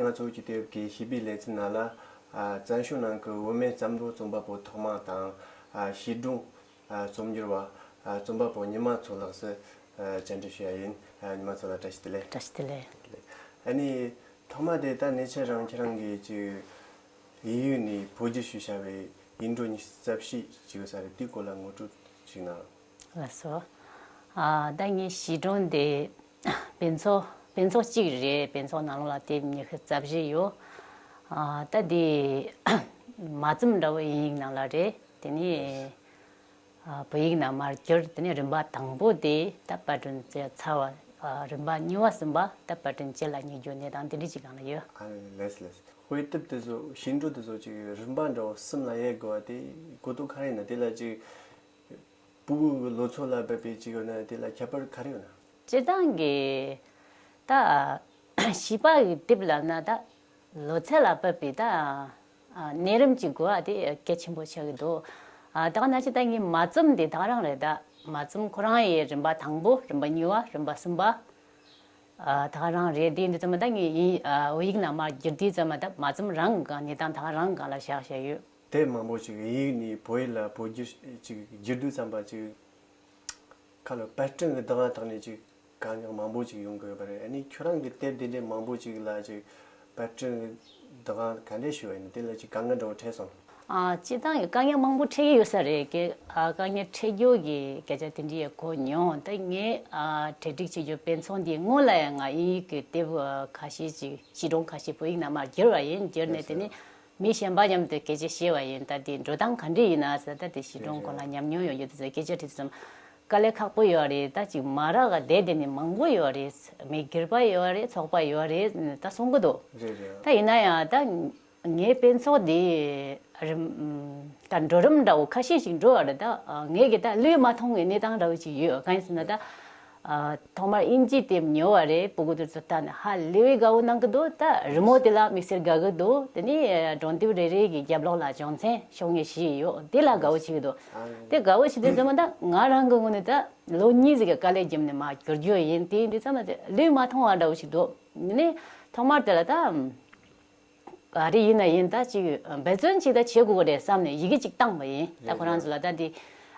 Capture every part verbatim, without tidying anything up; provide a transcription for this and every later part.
ང་ཚོ་གི་དེབ་ཀྱི་ཞིབ་པའི་ལེ་ཚན་ནང་ལ་ཨ་བཙན་བྱོལ་ནང་གི་བོད་སྨན་བརྩམས་སྒྲུང་རྩོམ་པ་པོ་ཐོག་མ་དང་ཨ་བྱིས་སྒྲུང་ཨ་རྩོམ་སྒྱུར་བ་ཨ་རྩོམ་པ་པོ་ཉི་མ་མཚོ་ལགས་སུ་ཨ་བཅར་འདྲི་ཞུ་ཡ་ཡིན། ཨ་ཉི་མ་མཚོ་ལགས་བཀྲ་ཤིས་བདེ་ལེགས། བཀྲ་ཤིས་བདེ་ལེགས། ཨ་ནི་ཐོག་མ་དེ་ད་ནེ་ཆར་རང་ཁྱེད་རང་གིས་ཅིག་དབྱིན་ཡིག་ནས་བོད་བསྒྱུར་ཞུས་བྱ་བའི་ཡིག་འབྲུ་ཉི་ཤུ་རྩ་བཞི་ཅིག་ཡོད་ས་རེད། དེའི་སྐོར་ལ་ངོ་སྤྲོད་ཅིག་གནང་། ལགས་སོ། ཨ་ད་ངའི་བྱིས་སྒྲུང་དེ་དཔེ་ཚོགས་དཔེ་ཚོགས་གཅིག་རེད། དཔེ་ཚོགས་ནང་ལོགས་ལ་དེབ་ཉི་ཤུ་རྩ་བཞི་ཡོད། ཨ་ད་དེ་མ་རྩོམ་འདྲ་བོ་དབྱིན་ཡིག་ནང་ལ་རེད། དེ་ནས་ཨ་བོད་ཡིག་ནང་མར་བསྒྱུར། དེ་ནས་རིམ་པ་དང་པོ་དེ་ད་པར་སྐྲུན་བྱས་ཚར་བ། ཨ་རིམ་པ་གཉིས་པ་གསུམ་པ་ད་པར་སྐྲུན་བྱེད་ལ་སྙེག་རྒྱུ་གནས་སྟངས་དེ་འདྲ་ཅིག་སྒང་ལ་ཡོད། ཨ་ལེ་ལེ། དཔེ་དེབ་དེ་ཚོ་བྱིས་སྒྲུང་དེ་ཚོ་ཅིག་རིམ་པ་འདྲ་བོ་གསུམ་ལ་དབྱེ་དགོས་པ་དེ་གོ་རྟོགས་ག་རེ་ཡིན་ན། དེ་ལ་ཅིག་སྤུ་གུ་གི་ལོ་ཚོད་ལ་བབས་པའི་ཅིག་ཡོད་ན། དེ་ལ་ཁྱད་པར་ག་རེ་ཡོད་ན། སྤྱིར་བཏང་གི་ད་བྱིས་པ་གི་དེབ་ལབ་ན་ད་ལོ་ཚད་ལ་བབས་པའི་ད་གནས་རིམ་གྱི་དགོས་པ་དེ་གལ་ཆེན་པོ་ཆགས་ཀྱི་འདུག། ཨ་ད་ག་ནང་བཞིན་ད་ངའི་མ་རྩོམ་དེ་ད་ག་རང་རེད། ད་མ་རྩོམ་ཁོ་རང་ཡི་རིམ་པ་དང་པོ། རིམ་པ་གཉིས་པ། རིམ་པ་གསུམ་པ། ཨ་ད་ག་རང་རེད། དེ་འདི་ཙམ་མ་ད་ངས་ཡིན་ཨ་བོད་ཡིག་ནང་མར་བསྒྱུར་དུས་ཙམ་མ་ད་མ་རྩོམ་རང་གི་གནས་སྟངས་ད་ག་རང་སྒང་ལ་བཞག་བཞག་ཡོད། དེབ་མང་པོ་ཅིག་དབྱིན་ཡིག་ནས་བོད་ཡིག་ལ་བོད་བསྒྱུར་ཅིག་བསྒྱུར་དུས་ཙམ་པ་ཅིག་ཁ་ལ་པར་སྐྲུན་གྱི་བདག་དབང་བཏང་ནས་ཅིག་དཀའ་རྙོག་མང་པོ་ཅིག་ཡོང་གི་ཡོད་པ་རེད། ཨ་ནི་ཁྱོད་རང་གི་དེབ་དེ་འདྲའི་མང་པོ་ཅིག་ལ་ཅིག་པར་སྐྲུན་གྱི་བདག་དབང་ག་འདྲས་ཞུ་བ་ཡིན་ན། དེ་ལ་ཅིག་དཀའ་ངལ་འདྲ་བོ་འཕྲད་སོང་། ཨ་སྤྱིར་བཏང་གི་དཀའ་ངལ་མང་པོ་འཕྲད་ཀྱི་ཡོད་ས་རེད། ཀྱེ་ཨ་དཀའ་ངལ་འཕྲད་རྒྱུ་གི་སྐད་ཆ་དེ་འདྲའི་ཡང་གོ་མྱོང་། ད་ངས་ཨ་གྲ་སྒྲིག་བྱེད་རྒྱུ་དཔེ་ཚོགས་འདིའི་སྔོན་ལ་ཡང་ང་དབྱིན་ཡིག་གི་དེབ་ཨ་ཁ་ཤས་ཅིག་བྱིས་སྒྲུང་ཁ་ཤས་བོད་ཡིག་ནང་མར་བསྒྱུར་བ་ཡིན། བསྒྱུར་ནས་དེ་ནས་མི་གཞན་པ་མཉམ་དུ་སྐད་ཆ་བཤད་པ་ཡིན། ད་དེ་འགྲོ་སྟངས་ག་འདྲ་ཡིན་ན་ཟེར། ད་དེ་བྱིས་སྒྲུང་སྐོར་ལ་ཉམས་མྱོང་ཡོད་རྒྱུ་དེ་ཚོ་སྐད་ཆ་དྲིས་ཙམ་དཀའ་ལས་ཁག་པོ་ཡོད་རེད། ད་ཅིག་མ་རག་ག་བསྡད་བསྡད་ནས་མང་པོ་ཡོད་རེད། མི་སྒེར་པ་ཡོད་རེད། ཚོགས་པ་ཡོད་རེད། ད་གསུང་གི་འདུག། རེད་རེད། ད་ཡིན་ན་ཡང་ད་ངའི་དཔེ་ཚོགས་འདི་རིམ་ད་འགྲོ་རིམ་འདྲ་བོ་ཁ་ཤས་ཤིག་འགྲོ་བ་རེད། ད་ངས་གི་ད་བློས་མ་ཐོངས་པའི་གནས་སྟངས་འདྲ་བོ་ཅིག་ཡོད། གང་ཡིན་ཟེར་ན་ད་ཐོག་མར་དབྱིན་ཇིའི་དེབ་ཉོ་བ་རེད། སྤུ་གུ་དེ་ཚོ་ལྟ་ནས་ཧ་ལས་པའི་དགའ་བོ་གནང་གི་འདུག། ད་རི་མོ་དེ་ལ་དམིགས་བསལ་དགའ་གི་འདུག། དེ་ནས་སྒྲུང་དེབ་རེ་རེ་གི་རྒྱབ་ལོགས་ལ་སྦྱོང་ཚན་ཤོག་ངོས་བཞི་ཡོད། དེ་ལ་དགའ་བོ་བྱེད་ཀྱི་འདུག། དེ་དགའ་བོ་བྱེད་དུས་ཙམ་པ་ད་ང་རང་གི་ངོས་ནས་ད་ལོ་གཉིས་ཙམ་གྱི་དཀའ་ལས་བརྒྱབ་ནས་མར་བསྒྱུར་རྒྱུ་ཡིན། དེ་ཡིན་དུས་ཙམ་པ་དེ་བློས་མ་ཐོངས་པ་འདྲ་བོ་ཞིག་འདུག། དེ་ནས་ཐོག་མར་དེ་ལ་ད། ག་རེ་ཡིན་ན་ཡིན། ད་ཅིག་འབད་བརྩོན་ཅིག་ད་བྱེད་དགོས་ཀྱི་རེད་བསམ་ནས་ཡི་གེ་ཅིག་བཏང་པ་ཡིན། ད་ཁོ་རང་ཚོ་ལ་ད་འདི་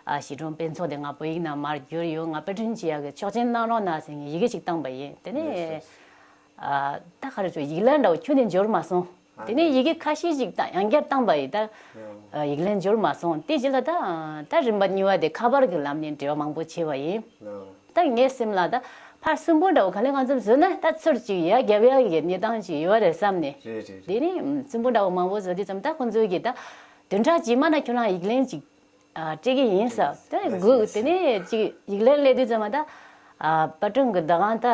ཨ་བྱིས་སྒྲུང་དཔེ་ཚོགས་དེ་ང་བོད་ཡིག་ནང་མར་བསྒྱུར་ཡོད། ང་པར་སྐྲུན་བྱེད་ཡག་གི་ཆོག་མཆན་གནང་རོགས་གནང་ཟེར་ནས་ཡི་གེ་ཅིག་བཏང་པ་ཡིན། དེ་ནས་ཨ་ད་ག་རེ་ཚོ་ཡིག་ལན་འདྲ་བོ་ཁྱོན་ནས་འབྱོར་མ་སོང་། དེ་ནས་ཡི་གེ་ཁ་ཤས་ཅིག་ད་ཡང་བསྐྱར་བཏང་པ་ཡིན། ད་ཡིག་ལན་འབྱོར་མ་སོང་། དེ་རྗེས་ལ་ད་ད་རིམ་པ་གཉིས་པ་དེ་ཁ་པར་གྱི་ལམ་ནས་འབྲེལ་བ་མང་པོ་བྱས་པ་ཡིན། ད་ངའི་སེམས་ལ་ད་ཕར་སུན་པོ་འདྲ་བོ་ག་ལེ་གང་འཚམ་བཟོས་ན་ད་ཚུར་ཅིག་ཡར་རྒྱབ་ཡག་གི་གནས་སྟངས་ཅིག་ཡོད་རེད་བསམ་ནས། རེད་རེད། དེ་ནས་སུན་པོ་འདྲ་བོ་མང་པོ་བཟོ་དུས་ཙམ་ད་ཁོང་ཚོས་ཀྱིས་ད་བདུན་ཕྲག་རྗེས་མ་ན་ཁྱོད་རང་ཡིག་ལན་ཅིག་ཨ་སྤྲད་ཀྱི་ཡིན་ཟེར། ད་ལགས་སོ་སྒུག། ལགས་སོ། དེ་ནས་ཅིག་ཡིག་ལན་སླེབས་དུས་ཙམ་ད་ཨ་པར་སྐྲུན་གྱི་བདག་དབང་ད་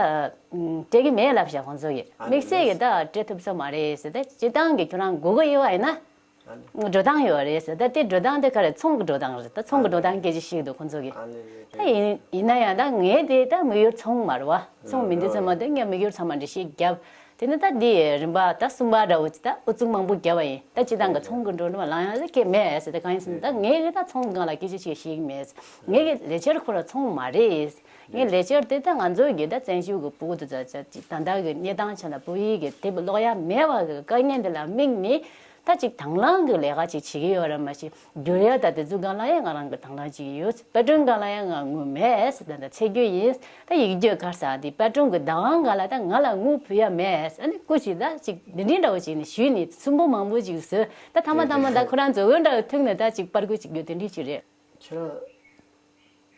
སྤྲད་ཀྱི་མེད་ལབ་བཞག་ཁོང་ཚོས་ཀྱིས། ཨ་དམིགས་བསལ་གྱིས་ད་སྤྲད་ཐུབ་ས་མ་རེད་ཟེར། ད་སྤྱིར་བཏང་གི་ཁྱོད་རང་སྒུག་གི་ཡོད་པ་ཡིན་ན། འགྲོ་སྟངས་ཡོད་རེད་ཟེར། ད་དེ་འགྲོ་སྟངས་དེ་ག་རེ་ཚོང་གི་འགྲོ་སྟངས་རེད། ད་ཚོང་གི་འགྲོ་སྟངས་སྐད་ཆ་བཤད་འདུག་ཁོང་ཚོ་གིས། ཨ་ལེ་ལེ། ད་ཡིན་ཡིན་ན་ཡང་ད་ངས་དེ་ད་དམིགས་ཡུལ་ཚོང་མ་རེད་བ། ཚོང་མི་འདུག་ཚང་མ་དེ་ངས་དམིགས་ཡུལ་ཚང་མ་འགྲེལ་བཤད་བརྒྱབ། དེ་ནི་ད་དེ་རིམ་པ་ད་གསུམ་པ་འདྲ་བོ་ད་ཨུ་ཚུགས་མང་པོ་བརྒྱབ་པ་ཡིན། ད་སྤྱིར་བཏང་གི་ཚོང་གི་འགྲོ་འགྲོ་ལང་ཡང་ལ་སྐད་མེད་ཟེར། ད་གང་ཡིན་ཟེར་ན་ད་ངས་གི་ད་ཚོང་གི་སྒང་ལ་སྐད་ཆ་ཞིག་བཤད་གི་མེད། ངས་གི་ལས་འཆར་ཁོ་ར་ཚོང་མ་རེད། ངའི་ལས་འཆར་དེ་ད་ང་ཚོའི་གི་ད་བཙན་བྱོལ་གི་སྤུ་གུ་དེ་ཚོ་ད་ལྟ་གི་གནས་སྟངས་ཆ་ན་བོད་ཡིག་གི་དེབ་ཀློག་ཡ་མེད་པ་གི་དཀའ་ངལ་འདི་ལ་དམིགས་ནས། ད་ཅིག་དང་བླངས་ཀྱི་ལས་ཀ་ཅིག་བྱེད་ཀྱི་ཡོད་རེད། མ་གཞི་བསྒྱུར་ཡ་ད་དེ་ཚོ་སྒང་ལ་ཡང་ང་རང་གི་དང་བླངས་བྱེད་ཀྱི་ཡོད། པར་སྐྲུན་སྒང་ལ་ཡང་ང་དངུལ་མེད་ཟེར། ད་ད་ཚད་རྒྱུ་ཡིན། ད་ཡིག་སྒྱུར་ག་རེ་ཟེར། དེ་པར་སྐྲུན་གྱི་བདག་དབང་སྒང་ལ་ད་ང་ལ་དངུལ་ཕུལ་ཡ་མེད་ཟེར། ཨ་ནི་སྐུ་མཁྱེན་ད་ཅིག་འདི་འདྲའི་འདྲ་བོ་ཅིག་ནས་ཞུས་ནས་སུན་པོ་མང་པོ་ཅིག་བཟོས། ད་ཐ་མ་ཐ་མ་ད་ཁོ་རང་ཚོ་འོས་འདྲ་བོ་ཐུག་ནས་ད་ཅིག་པར་སྐྲུན་བྱེད་རྒྱུ་དེ་འདྲ་ཅིག་རེད། ཁྱེད་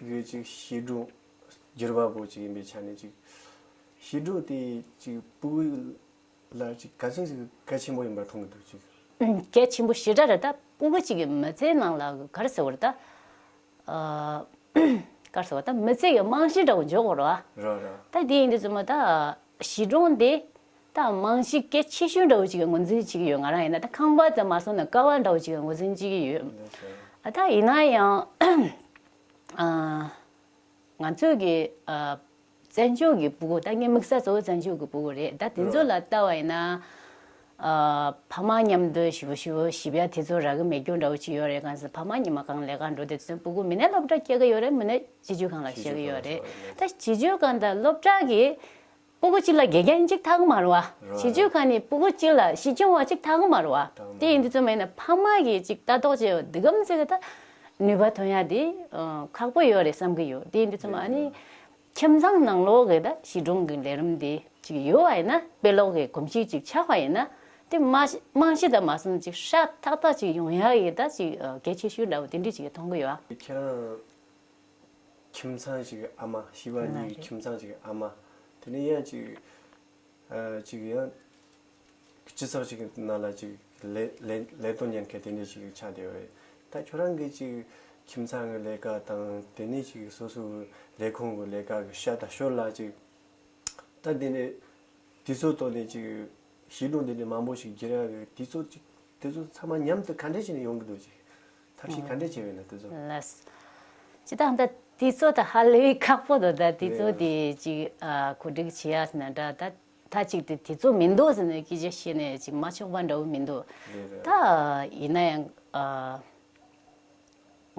རང་གི་ཅིག་བྱིས་སྒྲུང་བསྒྱུར་བ་པོ་ཅིག་ཡིན་པའི་ཆ་ནས་ཅིག་བྱིས་སྒྲུང་དེ་ཅིག་སྤུ་གུ་ལ་ཅིག་ག་ཚོད་ཅིག་གལ་ཆེན་པོ་ཡིན་པར་མཐོང་གི་འདུག་ཅིག། ཨུམ། གལ་ཆེན་པོ་ཞེ་དྲག་རེད། ད་སྤུ་གུ་གཅིག་གི་མི་ཚེའི་ནང་ལ་ག་རེ་ཟེར་བ་རེད་ད། ཨ། ག་རེ་ཟེར་བ་ད་མི་ཚེ་གི་རྨང་གཞི་འདྲ་བོ་འཇོག་དགོས་རེད་བ། རེད་རེད། ད་དེ་ཡིན་དུས་ཙམ་པ་ད་བྱིས་སྒྲུང་དེ་ད་རྨང་གཞི་གལ་ཆེ་ཤོས་འདྲ་བོ་ཅིག་གི་ངོས་འཛིན་བྱེད་ཀྱི་ཡོད། ང་རང་ཡིན་ན་ད་ཁང་པ་ཙམ་མ་སོང་ན་ཀ་བ་འདྲ་བོ་ཅིག་གི་ངོས་འཛིན་བྱེད་ཀྱི་ཡོད། ལགས་སོ། ཨ། ད་ཡིན་ན་ཡང་། ཨ། ང་ཚོས་ཀྱི་ཨ། བཙན་བྱོལ་གྱི་སྤུ་གུ། ད་ངའི་དམིགས་བསལ་གཙོ་བོ་བཙན་བྱོལ་གྱི་སྤུ་གུ་རེད། ད་དེ་ཚོ་ལ་ལྟ་བ་ཡིན་ན། ཨ། ཕ་མ་མཉམ་དུ་ཞེ་པོ་ཞེ་པོ་གཞིས་པ་དེ་ཚོ་རག་གི་མེད་རྒྱུ་འདྲ་བོ་ཅིག་ཡོད་རེད། གང་ཟེར་ཕ་མ་ཉི་མ་གང་ལས་ཀ་འགྲོ་དུས་ཚོད་སྤུ་གུ་མི་ནས་སློབ་གྲྭ་སྐྱེལ་གི་ཡོད་རེད། མི་ནས་སྤྱི་སྤྱོད་ཁང་ལ་སྐྱེལ་གི་ཡོད་རེད། ད་སྤྱི་སྤྱོད་ཁང་དང་སློབ་གྲྭ་གི་སྤུ་གུ་གཅིག་ལ་དགེ་རྒན་གཅིག་ཐག་མ་རེད་བ། རེད་བ། སྤྱི་སྤྱོད་ཁང་ནས་སྤུ་གུ་གཅིག་ལ་སྤྱི་སྐྱོང་བ་གཅིག་ཐག་མ་རེད་བ། ཐག་མ་དེ་ཡིན་དུས་ཙམ་ཡིན་ན་ཕ་མ་གིས་གཅིག་ལྟ་རྟོག་བྱས་པ་འདི་གམ་ཟེར་གི་ད་ནུས་པ་ཐོན་ཡ་དེ་ཁག་པོ་ཡོད་རེད་བསམ་གི་ཡོད། དེ་ཡིན་དུས་ཙམ་ཨ་ནི་ཁྱིམ་ཚང་ནང་ལོགས་གི་ད་གཞིས་གྲོང་གི་ལས་རིམ་དེ་གཅིག་ཡོད་བ་ཡིན་ན་དཔེ་ཀློག་གི་གོམས་གཤིས་གཅིག་ཆགས་པ་ཡིན་ན་དེ་མ་རྨང་གཞི་དང་མ་སོན་གཅིག་ཧྲ་ཐག་ཐག་གཅིག་ཡོང་ཡ་གི་ད་གཅིག་གལ་ཆེ་ཤོས་འདྲ་བོ་དེ་འདྲ་གཅིག་མཐོང་གི་ཡོད། ཁྱེད་རང་ཁྱིམ་ཚང་ཞིག་གི་ཨ་མ། བྱིས་པ་གཉིས་ཀྱི་ཁྱིམ་ཚང་ཞིག་གི་ཨ་མ། དེ་ནས་ཡང་ཅིག་ཨ་ཅིག་ཡང་སྤྱི་ཚོགས་ཤིག་གི་ནང་ལ་ཅིག་ལས་ལས་ལས་དོན་ཉན་མཁན་དེ་འདྲ་ཞིག་ཆགས་བསྡད་ཡོད་རེད། ད་ཁྱོད་རང་གི་ཅིག་ཁྱིམ་ཚང་གི་ལས་ཀ་དང་དེ་ནས་ཅིག་སོ་སོའི་ལས་ཁུངས་ཀྱི་ལས་ཀ་གི་ཤ་དང་ཤོར་ལ་ཅིག་ད་དེ་ནས་དུས་ཚོད་ཐོག་ནས་ཅིག་བྱིས་སྒྲུང་དེ་འདྲ་མང་པོ་ཞིག་བསྒྱུར་ཡག་གི་དུས་ཚོད་ཅིག་དུས་ཚོད་ཚང་མ་མཉམ་དུ་ག་འདྲ་བྱས་ནས་ཡོང་གི་འདུག་ཅིག་ཐབས་ཤེས་ག་འདྲ་བྱས་པས་ན་དུས་ཚོད། ལགས། སྤྱིར་བཏང་ད་དུས་ཚོད་ད་ཧ་ལས་ཁག་པོ་འདུག་ད་དུས་ཚོད་དེ་ཅིག་ཨ་གོ་སྒྲིག་བྱེད་ཡག་ཟེར་ན་འདྲ། ད་ད་ཅིག་དེ་དུས་ཚོད་མི་འདུག་ཟེར་ནས་སྐད་ཆ་བཤད་ནས་ཅིག་མ་ཆོག་པ་འདྲ་བོ་མི་འདུག་རེད་རེད། ད་ཡིན་ན་ཡང་ཨ་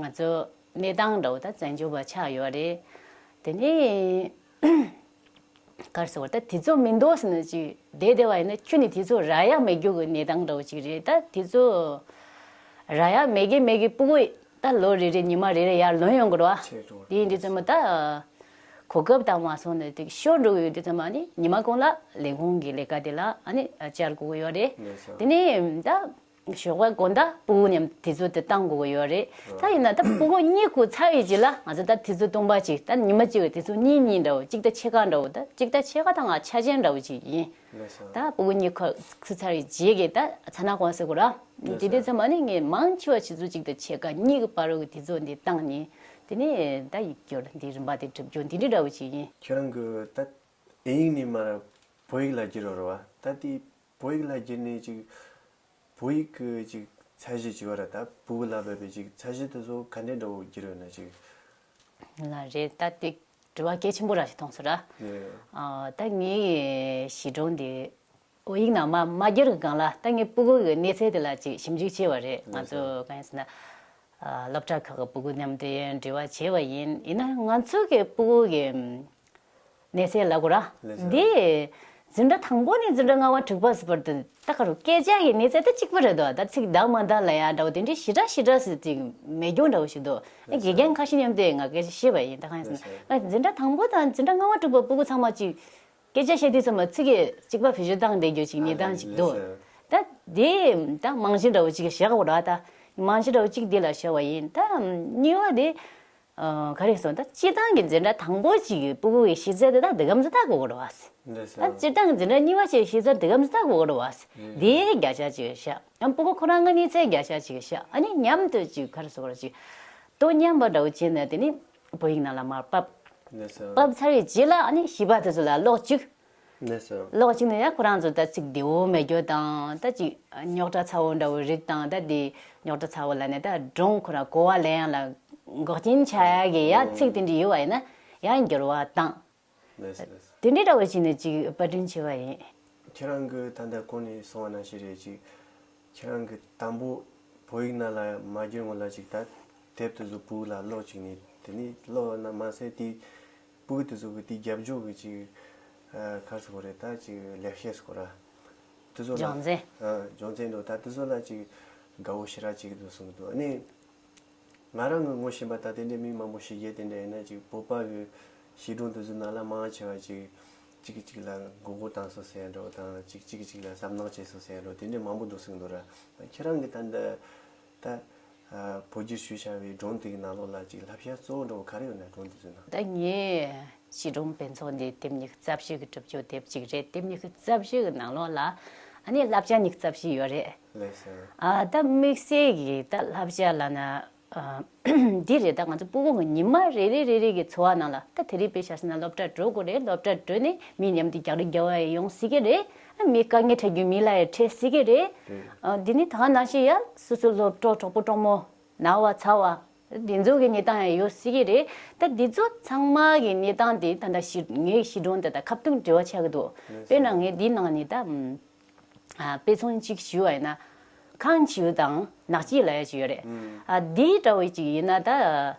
ང་ཚོ་གནས་སྟངས་འདྲ་བོ་ད་བཙན་བྱོལ་བ་ཆགས་ཡོད་རེད། དེ་ནས་ག་རེ་ཟེར་བ་ད་དུས་ཚོད་མི་འདུག་ཟེར་ནས་ཅིག་བསྡད་བསྡད་པ་ཡིན་ན་ཁྱོན་ནས་དུས་ཚོད་རག་ཡག་མེད་རྒྱུ་གི་གནས་སྟངས་འདྲ་བོ་ཅིག་རེད། ད་དུས་ཚོད་རག་ཡག་མེད་གི་མེད་གི་སྤུ་གུ་ད་ལོ་རེ་རེ་ཉི་མ་རེ་རེ་ཡར་ལོན་ཡོང་གི་རེད་བ། ཆེ་འགྲོ་བ་དེ་ཡིན་དུས་ཙམ་པ་ད་གོ་སྐབས་དང་མ་སོང་ནས་དེ་ཤོར་འགྲོ་གི་ཡོད་དུས་ཙམ་པ་ནི་ཉི་མ་གང་ལ་ལས་ཁུངས་ཀྱི་ལས་ཀ་དེ་ལ་ཨ་ནི་བཅར་དགོས་ཀྱི་ཡོད་རེད། ལགས་སོ། དེ་ནས་ད། ཞོགས་པ་དགོང་དག་སྤུ་གུ་མཉམ་དུས་ཚོད་དེ་བཏང་དགོས་ཀྱི་ཡོད་རེད། ད་ཡིན་ན་ད་སྤུ་གུ་གཉིད་ཁུག་ཚར་བའི་རྗེས་ལ་ང་ཚོ་ད་དུས་ཚོད་སྟོང་པ་ཅིག་ད་ཉི་མ་གཅིག་གི་དུས་ཚོད་གཉིས་གཉིས་འདྲ་བོ་གཅིག་ད་ཕྱེད་ཀ་འདྲ་བོ་ད་གཅིག་ད་ཕྱེད་ཀ་ད་ང་ཆ་ཅན་འདྲ་བོ་ཅིག་ཡིན། ལགས་སོ། ད་སྤུ་གུ་གཉིད་ཁུག་ཚར་བའི་རྗེས་ཀྱི་ད་ཚ་ན་གང་ཟེར་དགོས་ར། ལགས་སོ། དེ་དུས་ཙམ་པ་ནི་ངས་མང་ཆེ་བ་ཆུ་ཚོད་གཅིག་ད་ཕྱེད་ཀ་གཉིས་ཀྱི་བར་རུ་གི་དུས་ཚོད་འདི་བཏང་ནས་དེ་ནས་ད་ཡིག་སྒྱུར་འདི་རིམ་པ་དེ་སྒྲུབ་རྒྱུ་འདི་འདྲ་འདྲ་བོ་ཅིག་ཡིན། ཁྱེད་རང་གི་ད་ཨེ་ཡིག་ནས་མར་བོད་ཡིག་ལ་བསྒྱུར་བ་རེད་བ། ད་དེ་བོད་ཡིག་ལ་བསྒྱུར་ནས་ཅིག་བོད་ཡིག་གི་ཅིག་ཚད་གཞི་ཅིག་ཡོད་རེད། ད་སྤུ་གུ་ལ་བབས་པའི་ཅིག་ཚད་གཞི་དེ་ཚོ་ག་འདྲའི་འདྲ་བོ་བསྒྱུར་ཡོད་ན་ཅིག་ལ་རེད། ད་དེ་དྲི་བ་གལ་ཆེན་པོ་ར་ཞིག་མཐོང་སོང་ར། ཨ་ད་ངའི་གཞིས་གྲོང་འདི་བོད་ཡིག་ནང་མ་མ་བསྒྱུར་གི་སྒང་ལ་ད་ངའི་སྤུ་གུ་གི་གནས་ཚད་དེ་ལ་ཅིག་ཞིབ་འཇུག་བྱས་པ་རེད། ང་ཚོ་གང་ཡིན་ཟེར་ན་སློབ་གྲྭ་ཁག་གི་སྤུ་གུ་མཉམ་དུ་ཡང་འབྲེལ་བ་བྱས་པ་ཡིན། ཡིན་ན་ང་ཚོ་གི་སྤུ་གུ་གི་གནས་ཚད་ལབ་དགོས་ར། ལགས་སོ། འདི་འཛིན་གྲྭ་དང་པོ་ནས་འཛིན་གྲྭ་ལྔ་པ་དྲུག་པ་ཟེར་བར་དུ་ད་ག་རུ་སྐད་ཆ་གི་གནས་ཚད་ད་གཅིག་པ་རེད་དོ། ད་ཚིག་འདང་མ་འདང་ལབ་ཡ་འདྲ་བོ་དེ་འདྲའི་ཞེ་དྲག་ཞེ་དྲག་ཟེར་ཅིག་མེད་རྒྱུ་འདྲ་བོ་ཞིག་འདུག་ཨེ་ལགས་དགེ་སོ། རྒན་ཁ་ཤས་མཉམ་དུ་ང་སྐད་ཆ་བཤད་པ་ཡིན། ད་གང་ཡིན་ཟེར་ན་ལགས་སོ། ང་འཛིན་གྲྭ་དང་པོ་དང་འཛིན་གྲྭ་ལྔ་པ་དྲུག་པ་སྤུ་གུ་ཚང་མ་ཅིག་སྐད་ཆ་བཤད་དུས་ཙམ་པ་ཚིག་གི་གཅིག་པ་བེད་སྤྱོད་བཏང་བསྡད་རྒྱུ་ཅིག་གནས་སྟངས་ཅིག་འདུག་ལགས་སོ། ད་དེ་ད་རྨང་གཞི་འདྲ་བོ་ཅིག་བཞག་དགོས་ར། ད་རྨང་གཞི་འདྲ་བོ་ཅིག་འདི་ལ་བཞག་པ་ཡིན། ད་གཉིས་པ་དེ། ཨ་ག་རེ་ཟེར་ན་ད་སྤྱིར་བཏང་གི་འཛིན་གྲྭ་དང་པོ་གཅིག་གི་སྤུ་གུ་གི་གཞི་རྩ་དེ་དག་འདི་གམ་ཚོད་ལྟ་དགོས་ཀྱི་རེད་བ། ལགས་སོ། ད་སྤྱིར་བཏང་གི་འཛིན་གྲྭ་གཉིས་པ་བཅས་གཞི་རྩ་འདི་གམ་ཚོད་ལྟ་དགོས་ཀྱི་རེད་བ། རེད། དེའི་བརྒྱ་ཆ་གཅིག་བཞག་ཡང་སྤུ་གུ་ཁོ་རང་གི་གནས་ཚད་བརྒྱ་ཆ་གཅིག་བཞག་ཨ་ནི་མཉམ་དུ་གཅིག་ག་རེ་ཟེར་དགོས་རེད། གཅིག་དོ་མཉམ་པ་འདྲ་བོ་བྱས་ནས་དེ་ནི་བོད་ཡིག་ནང་ལ་མར་ཕབ། ལགས་སོ། ཕབ་ཚར་བའི་རྗེས་ལ་ཨ་ནི་བྱིས་པ་དེ་ཚོ་ལ་ཀློག་བཅུག་ལགས་སོ། ཀློག་བཅུག་ནས་ཡང་ཁོ་རང་ཚོ་ད་ཅིག་བདེ་བོ་མེད་རྒྱུ་དང་ད་ཅིག་རྙོག་དྲ་ཚ་བོ་འདྲ་བོ་རིགས་དང་ད་དེ་རྙོག་དྲ་ཚ་བོ་ལབ་ནས་ད་སྒྲུང་ཁོ་རང་གོ་བ་ལེན་ཡག་ལ་འགོག་རྐྱེན་ཆགས་ཡག་གི་ཡང་ཚིག་དེ་འདྲ་ཡོད་པ་ཡིན་ན་ཡང་འགྱུར་བ་བཏང་། ལགས་སོ་ལགས་སོ། དེ་འདྲའི་འདྲ་བོ་བྱས་ནས་ཅིག་པར་སྐྲུན་བྱས་པ་ཡིན། ཁྱེད་རང་གིས་ད་ལྟ་གོང་ནས་གསུངས་པ་ནང་བཞིན་རེད། ཅིག་ཁྱེད་རང་གིས་དང་པོ་བོད་ཡིག་ནང་ལ་མ་བསྒྱུར་སྔོན་ལ་ཅིག་ད་དེབ་དེ་ཚོ་སྤུ་གུ་ལ་ཀློག་བཅུག་ནས་དེ་ནས་ཀློག་ན་མ་ཟད་དེ་སྤུ་གུ་དེ་ཚོ་གི་དེ་རྒྱབ་ལྗོངས་གི་ཅིག་ཨ་ག་རེ་ཟེར་དགོས་རེད། ད་ཅིག་ལེགས་བཤད་ཟེར་དགོས་ར། དེ་ཚོ་ལ་སྦྱོང་ཚན། ཨ་སྦྱོང་ཚན་འདུག་ད་དེ་ཚོ་ལ་ཅིག་དགའ་བོ་ཞེ་དྲག་ཅིག་འདུག་གསུང་གི་འདུག་ཨ་ནི། ང་རང་གི་ངོ་ཤེས་པ་ད་དེ་འདྲའི་མི་མང་པོ་ཞིག་ཡོད། དེ་འདྲ་ཡིན་ན་ཅིག་བོད་པ་གི་བྱིས་སྒྲུང་དེ་ཚོའི་ནང་ལ་མང་ཆེ་བ་ཅིག་གཅིག་གིས་གཅིག་ལ་མགོ་སྐོར་བཏང་སོང་ཟེར་ཡ་འདྲ་བོ་དང་། ཅིག་གཅིག་གིས་གཅིག་ལ་བསམ་གནག་བྱས་སོང་ཟེར་ཡ་འདྲ་བོ་དེ་འདྲ་མང་པོ་འདུག་གསུང་གི་འདུག་ར། ཁྱེད་རང་གིས་ད་འདི་ད་ཨ་བོད་བསྒྱུར་ཞུས་བཞག་པའི་སྒྲུང་དེ་གི་ནང་ལོགས་ལ་ཅིག་བསླབ་བྱ་གཙོ་བོ་འདྲ་བོ་ག་རེ་ཡོད་ན། སྒྲུང་དེ་ཚོའི་ནང་། ད་ངས་བྱིས་སྒྲུང་དཔེ་ཚོགས་འདི་དེབ་ཉི་ཤུ་རྩ་བཞི་གི་གྲུབ་ཆ་དེབ་གཅིག་རེད། དེབ་ཉི་ཤུ་རྩ་བཞི་གི་ནང་ལོགས་ལ་ཨ་ནི་བསླབ་བྱ་ཉི་ཤུ་རྩ་བཞི་ཡོད་རེད། ལགས་སོ། ཨ་ད་དམིགས་བསལ་གྱི་ད་བསླབ་བྱ་ལབ་ན། ཨ་འདི་རེད། ད་ང་ཚོ་སྤུ་གུ་གི་ཉི་མ་རེ་རེ་རེ་རེ་གི་འཚོ་བ་ནང་ལ་ད་དེ་རིང་དཔེ་བཞག་ཟེར་ན་སློབ་གྲྭ་འགྲོ་དགོས་རེད། སློབ་གྲྭ་འགྲོ་ནས་མི་མཉམ་དུ་རྒྱག་རེས་རྒྱག་པ་ཡང་ཡོང་སྲིད་ཀྱི་རེད། ཨ་མི་དཀའ་ངལ་འཕྲད་རྒྱུ་མི་ལ་ཡང་འཕྲད་སྲིད་ཀྱི་རེད། རེད། ཨ་འདི་ནི་ད་ག་ནང་བཞིན་ཡང་སོ་སོའི་སློབ་གྲོགས་གྲོགས་པོ་གྲོགས་མོ་ན་བ་ཚ་བ་འདི་ཚོ་གི་གནས་སྟངས་ཡང་ཡོད་སྲིད་ཀྱི་རེད། ད་འདི་ཚོ་ཚང་མ་གི་གནས་སྟངས་དེ་ད་ལྟ་ཞི་ངའི་བྱིས་སྒྲུང་དེ་དང་ཁ་ཐུག་འབྲེལ་བ་ཆགས་ཀྱི་འདུག་རེད། དཔེར་ན་ངས་འདིའི་ནང་ནས་ད། ཨ་དཔེ་མཚོན་གཅིག་ཞུ་བ་ཡིན་ན། ཁང་བྱིའུ་དང་ནགས་སྐྱིད་ལབ་ཡ་ཅིག་ཡོད་རེད། ཨ་འདི་འདྲ་བོ་ཅིག་ཡིན་ན་ད།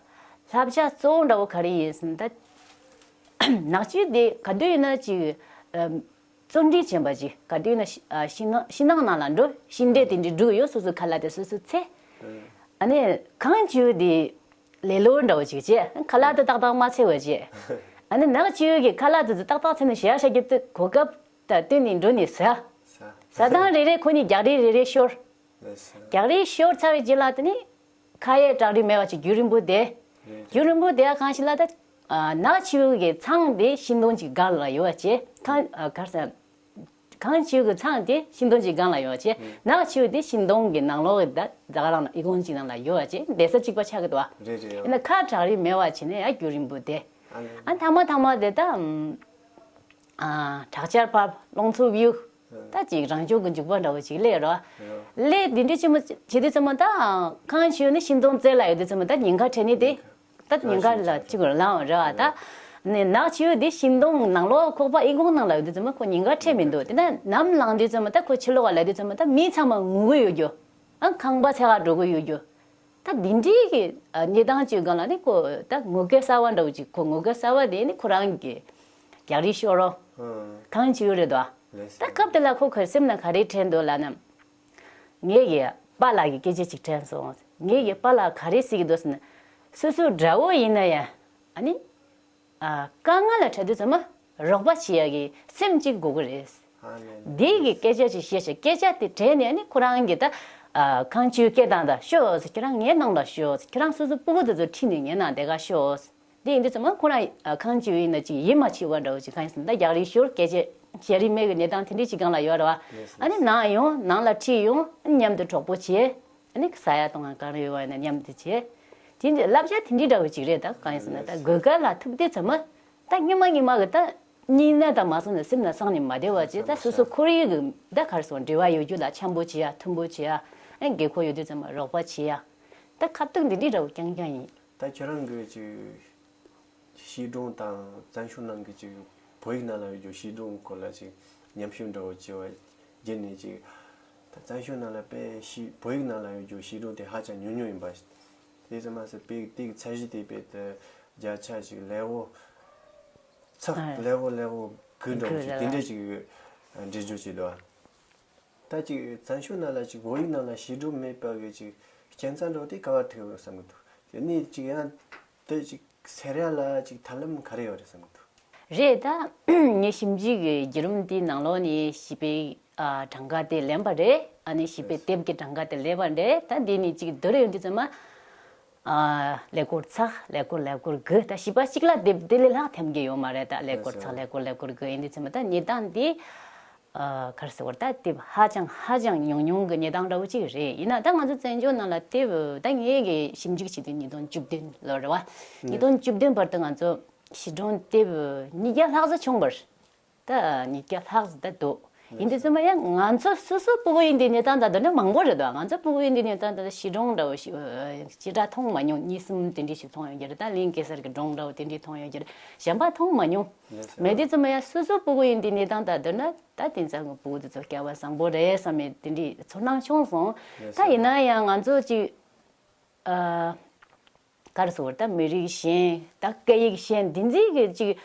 བསླབ་བྱ་གཙོ་བོ་འདྲ་བོ་ག་རེ་ཡིན་ཟེར་ན་ད། ནགས་སྐྱིད་དེ་ག་དུས་ཡིན་ན་ཅིག་ བརྩོན་འགྲུས་ཆེན་པོ་ཅིག་ག་དུས་ན་ཤི་ཨ་ཤིང་ནགས་ཤིང་ནགས་ནང་ལ་འགྲོ། ཤིང་འབྲས་དེ་འདྲ་སྒྲུག་ཡོད། སོ་སོ་ཁ་ལག་དེ་སོ་སོ་འཚོལ། ཨ་ནི་གངས་ཆུ་དེ་ལེ་ལོ་འདྲ་བོ་ཅིག་བྱས། ཁ་ལག་དེ་ཏག་ཏག་མ་འཚོལ་བ་བྱས། ཨ་ནི་ནགས་ཆུ་གི་ཁ་ལག་དེ་ཚོ་ཏག་ཏག་འཚོལ་ནས་ཞག་ཞག་གི་དུས་གོ་སྐབས་དང་བསྟུན་ནས་འགྲོ་ནས་ཟ། ཟ་སྟངས་རེ་རེ་ཁོ་གཉིས་རྒྱག་རེས་རེ་རེ་ཤོར། རྒྱག་རེས་ཤོར་ཚར་བའི་རྗེས་ལ་དེ་ནི་ཁ་ཡས་བྲག་རི་མེད་པ་ཅིག་རྒྱུན་རིང་པོ་བསྡད། རྒྱུན་རིང་པོ་བསྡད་གང་ཞིག་ལ་ད་ནགས་ཆུ་གི་ཚང་དེ་ཤིང་སྡོང་གཅིག་སྒང་ལ་ཡོད་པ་བྱས། གངས་གར་ས་གངས་ཆུ་གི་ཚང་དེ་ཤིང་སྡོང་གཅིག་སྒང་ལ་ཡོད་པ་བྱས། ནགས་ཆུ་དེ་ཤིང་སྡོང་གི་ནང་ལོགས་ཀྱི་ད་ད་ག་རང་ཨི་ཁུང་གཅིག་ནང་ལ་ཡོད་པ་བྱས། བསྡད་ས་གཅིག་པ་ཆགས་ཀྱི་འདུག་བ། ཡིན་ན་ཁ་བྲག་རི་མེད་པ་བྱས་ནས་ཡང་རྒྱུན་རིང་པོ་བསྡད། ཨ་མཐའ་མ་མཐའ་མ་དེ་ད་ཨ་དྲག་ཆར་བབས། རླུང་འཚུབ་གཡུག་ད་ཅིག་རང་བྱུང་གི་འཇུག་པ་འདྲ་བོ་ཅིག་སླེབས་རོ། སླེབས་དེ་འདྲ་ཅི་མོ་བྱེད་དུས་ཙམ་པ་ད་གངས་ཆུ་ནི་ཤིང་སྡོང་རྩེ་ལ་ཡོད་དུས་ཙམ་པ་ད་ཉེན་ཁ་འཕྲད་ནི་དེ། ད་ཉེན་ཁ་ལ་ཅིག་ལངས་རེད་བ། ད་ནི་ནགས་ཆུ་དེ་ཤིང་སྡོང་ནང་ལོགས་ཁོག་པ་ཨི་ཁུང་ནང་ལ་ཡོད་དུས་ཙམ་པ་ཁོ་ཉེན་ཁ་འཕྲད་མི་འདུག་དེ་ན་ནམ་ལངས་དུས་ཙམ་པ་ད་ཁོ་ཕྱི་ལོགས་ལ་དུས་ཙམ་པ་ད་མི་ཚང་མ་ངུ་གི་ཡོད་རྒྱུ། ཨ་ཁང་པ་ཚད་ག་འགྲོ་གི་ཡོད་རྒྱུ། ད་འདི་འདྲའི་གི་ཨ་གནས་སྟངས་ཅིག་སྒང་ལ་ནི་ཁོ་ད་ངུ་སྐད་གསར་བ་འདྲ་བོ་ཅིག་ཁོ་ངུ་སྐད་གསར་བ་དེ་ནི་ཁོ་རང་གི་རྒྱག་རེས་ཤོར་རོ། གང་བྱེད་ཡོད་རེད་དོ། ད་སྐབས་དེ་ལ་ཁོ་ཁོའི་སེམས་ན་ག་རེ་དྲན་འདུག་ལབ་ན། ངེད་ཀྱི་པཱ་ལགས་ཀྱི་སྐད་ཆ་ཅིག་དྲན་སོང་། ངེད་ཀྱི་པཱ་ལགས་ག་རེ་ཟེར་གྱི་འདུག་ཟེར་ན། སོ་སོ་དགྲ་བོ་ཡིན་ན་ཡང་ཨ་ནི། ཨ་དཀའ་ངལ་ལ་འཕྲད་དུས་ཙམ་པ་རོགས་པ་བྱེད་ཡ་གི་སེམས་གཅིག་དགོས་ཀྱི་རེད། འདི་གི་སྐད་ཆ་ཅིག་བཤད་ཤག་སྐད་ཆ་དེ་དྲན་ནས་ནི་ཁོ་རང་གི་ད་ཨ་གངས་ཆུའི་སྐད་བཏང་ད་ཤོག་ཟེར། ཁྱོད་རང་ངའི་ནང་ལ་ཤོག་ཟེར། ཁྱོད་རང་སོ་སོ་སྤུ་གུ་དེ་ཚོ་ཁྲིད་ནས་ངའི་ནང་དེ་ག་ཤོག་ཟེར། འདི་ཡིན་དུས་ཙམ་པ་ཁོ་རང་ཨ་གངས་ཆུ་ཡིན་ན་ཅིག་ཡིད་མ་ཆེས་པ་འདྲ་བོ་ཅིག་གང་ཡིན་ཟེར་ན་ད་རྒྱག་རེས་ཤོར། སྐད་ཆ་བཤད་རེས་མེད་པའི་གནས་སྟངས་དེ་འདྲ་ཅིག་སྒང་ལ་ཡོད་རེད་བ། ཨ་ནི་ནང་ཡོང་ནང་ལ་ཁྲིད་ཡོང་མཉམ་དུ་གྲོགས་པོ་བྱས། ཨ་ནི་ཟ་ཡ་བཏུང་ཡ་གང་རེ་ཡོད་པ་ཡིན་ན་མཉམ་དུ་བྱས། དེ་འདྲ་བསླབ་བྱ་དེ་འདྲའི་འདྲ་བོ་ཅིག་རེད། ད་གང་ཡིན་ཟེར་ན་ད་དགོས་གལ་ལ་ཐུག་དུས་ཙམ་པ་ད་སྔོན་མ་སྔོན་མ་གི་ད་སྙིང་ནད་དང་མ་སོང་ན་སེམས་ལ་སངས་ནས་མ་བསྡད་པ་བྱས། ད་སོ་སོ་ཁོར་ཡུག་གི་ད་ག་རེ་ཟེར་འབྲེལ་བ་ཡོད་རྒྱུ་ལ་འཆམ་པོ་བྱེད་ཡ། མཐུན་པོ་བྱེད་ཡ། ཨ་ནི་དགོས་མཁོ་ཡོད་དུས་ཙམ་པ་རོགས་པ་བྱེད་ཡ། ད་ཁ་ཐུག་འདི་འདྲའི་འདྲ་བོ་རྐྱང་རྐྱང་ཡིན། ད་ཁྱོད་རང་གི་ཅིག་བཤད་སྒྲུང་དང་བཙན་བྱོལ་ནང་གི་ཅིག་བོད་ཡིག་ནང་ལ་ཡོད་རྒྱུ་བཤད་སྒྲུང་སྐོར་ལ་ཅིག་ཉམས་ཞིབ་འདྲ་བོ་བྱས་པ་བརྒྱུད་ནས་ཅིག་ད་བཙན་བྱོལ་ནང་ལ་དཔེ་བཤད་བོད་ཡིག་ནང་ལ་ཡོད་རྒྱུ་བཤད་སྒྲུང་དེ་ཧ་ཅང་ཉུང་ཉུང་ཡིན་པ། དེ་ཙམ་མ་ཟད་དཔེ་དེ་གི་ཚད་གཞི་དེ་དཔེ་དེ་བརྒྱ་ཆ་ཅིག་ལེགས་པོ་ཚགས་ལེགས་པོ་ལེགས་པོ་གི་འདྲ་བོ་ཅིག་དེ་འདྲ་ཅིག་འགྲེལ་བརྗོད་བྱས་འདུག་ཨ། ད་ཅིག་བཙན་བྱོལ་ནང་ལ་ཅིག་བོད་ཡིག་ནང་ལ་བཤད་སྒྲུང་མེད་པ་གི་ཅིག་རྐྱེན་རྩ་འདྲ་བོ་དེ་ག་བ་ཐུག་ཡོད་བསམ་གི་འདུག་དེ་ནས་ཅིག་ཡང་དེ་ཅིག་སེལ་ཡ་ལ་ཅིག་ཐབས་ལམ་ག་རེ་ཡོད་རེད་བསམ་གི་འདུག་རེད། ད་ངས་ཞིབ་འཇུག་གི་བརྒྱུད་རིམ་དེའི་ནང་ལོགས་ནས་བྱིས་པའི་ཨ་གྲངས་ཀ་དེ་ལེན་པ་རེད། ཨ་ནི་བྱིས་པའི་དེབ་ཀྱི་གྲངས་ཀ་དེ་ལེན་པ་རེད། ད་འདི་ནས་ཅིག་བསྡུར་ཡོང་དུས་ཙམ་པ། ཨ་ཀླད་ཀོར་ཚགས་ཀླད་ཀོར་ཀླད་ཀོར་དགུ། ད་བྱིས་པ་གཅིག་ལ་དེབ་དེ་ལས་ལྷག་འཐེན་གྱི་ཡོད་མ་རེད། ད་ཀླད་ཀོར་ཚགས་ཀླད་ཀོར་ཀླད་ཀོར་དགུ་ཡིན་དུས་ཙམ་པ་ད་གནས་སྟངས་འདི། ཨ་ག་རེ་ཟེར་བ་རེད། ད་དེབ་ཧ་ཅང་ཧ་ཅང་ཉུང་ཉུང་གི་གནས་སྟངས་འདྲ་བོ་ཅིག་རེད། ཡིན་ན་ད་ང་ཚོ་བཙན་བྱོལ་ནང་ལ་དེབ་ད་ངས་གི་ཞིབ་འཇུག་བྱེད་དུས་ཉིས་སྟོང་བཅུ་བདུན་ལོ་རེད་བ། ཉིས་སྟོང་བཅུ་བདུན་བར་དུ་ང་ཚོ་བྱིས་སྒྲུང་དེབ་ཉིས་བརྒྱ་ལྷག་ཙམ་བྱུང་བ་རེད། ད་ཉིས་བརྒྱ་ལྷག་ཙམ་ད་འདུག་ཡིན་དུས་ཙམ་པ་ཡང་ང་ཚོ་སོ་སོ་སྤུ་གུ་ཡིན་དུས་གནས་སྟངས་ད་དེ་འདྲ་མང་པོ་རེད་དོ། ང་ཚོ་སྤུ་གུ་ཡིན་དུས་གནས་སྟངས་ད་བྱིས་སྒྲུང་འདྲ་བོ་ཞིག་ཅི་འདྲ་མཐོང་མ་མྱོང་། གཉིས་གསུམ་དེ་འདྲ་ཞིག་མཐོང་ཡོང་གི་རེད། ད་གླིང་གེ་སར་གྱི་སྒྲུང་འདྲ་བོ་དེ་འདྲ་མཐོང་ཡོང་གི་རེད། གཞན་པ་མཐོང་མ་མྱོང་། མེད་དུས་ཙམ་པ་ཡང་སོ་སོ་སྤུ་གུ་ཡིན་དུས་གནས་སྟངས་ད་དེ་ན་ད་དེང་སང་གི་སྤུ་གུ་དེ་ཚོ་སྐལ་བ་བཟང་པོ་རེད་བསམ་མེད་དེ་འདྲའི་ཚོར་སྣང་བྱུང་སོང་། ད་ཡིན་ན་ཡང་ང་ཚོ་ཅིག་ཨ། ག་རེ་ཟེར་བ་རེད། ད་མི་རིགས་གཞན་ད་སྐད་ཡིག་གཞན་འདི་འཛིན་གྱི་ཅིག་